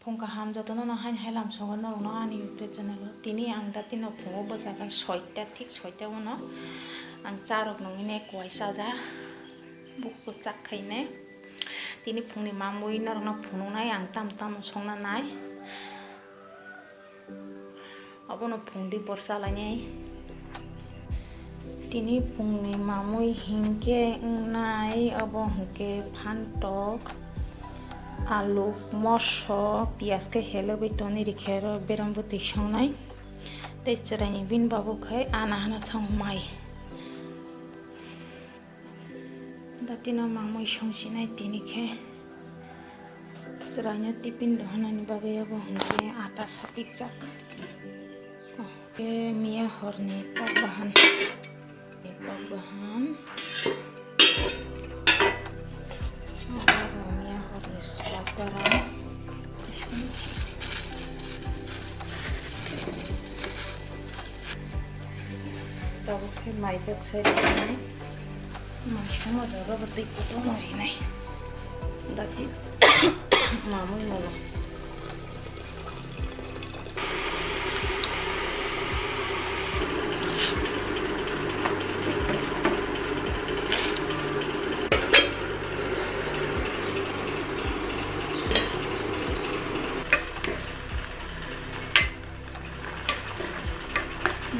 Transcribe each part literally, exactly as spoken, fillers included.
Phung kaham jotono no haini hai lamsogo norokno ani YouTube channel o. Tini ang datino phungo bwchakha soita, thik soita ono ang charok nungwi nai kuai chaja bukbo chak khainai. Tini phungni mamwi norokno phunuknai ang tamo tamo songna nai. Abono phungdi borsa lainai. Tini phungni mamwi hinkhe wngnai, obo hinkhe phantok, aluk, moso, piyaj khe helogwi tonwi rikhe aro berem bwtwi songnai. Tei chwraini bini babu khai ana hana thango mai. Datino mamwi songsinai tini khe chwraino tiffin rohornani bagwi obo hinkhe ata sapikjak. Khe miya horni tok bahan. Tok bahan. Abo miya horni sak bahan. Tabuk khe mai bag sai rwknai. Mai songma jora bo twi kutung rinai. Dati mamwi mano.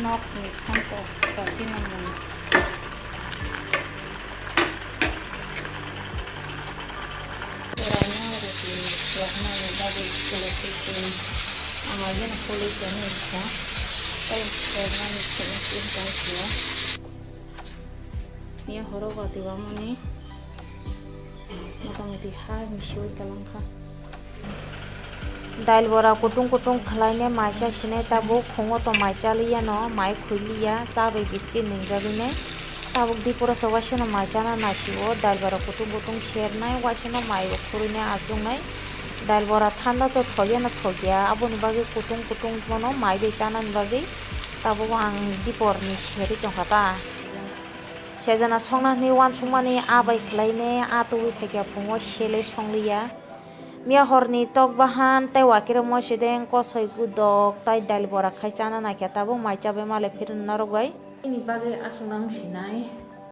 Nokni phanto tongwi nangmani. Chwraino roti swrwknani bagwi chwla swi chwng ang ageno poli tongwi rwkha. Tei swrwknani chwngno chwng tong phio. Miya horo watwi wamani motamoti ha misiwi talangkha. Dail bora kutung kutung khlainai maisa sinai tabuk phungo to mai chaliya no mai khuiliya chabai bisti nungjagwinai. Tabuk dipura se waisano mai chana naisio dail bora kutung kutung sernai waisano mai bo khurwinai achuknai. Dail bora thanda to thokya no thokya aboni bagwi kutung kutung bono mai bai chanani bagwi tabuk ang diporni serwi tongkha ta. Sejana songna hwnwi uansukmani a bai khlainai a tubui phaikha phungo selai songliya. Miya horni tok bahan tei wakirok mosideng kosoi gudok tei dail bora khai chana naikhe tabuk mai chabai malai phirwi norok bai. Nini bagwi aswk nang sinai.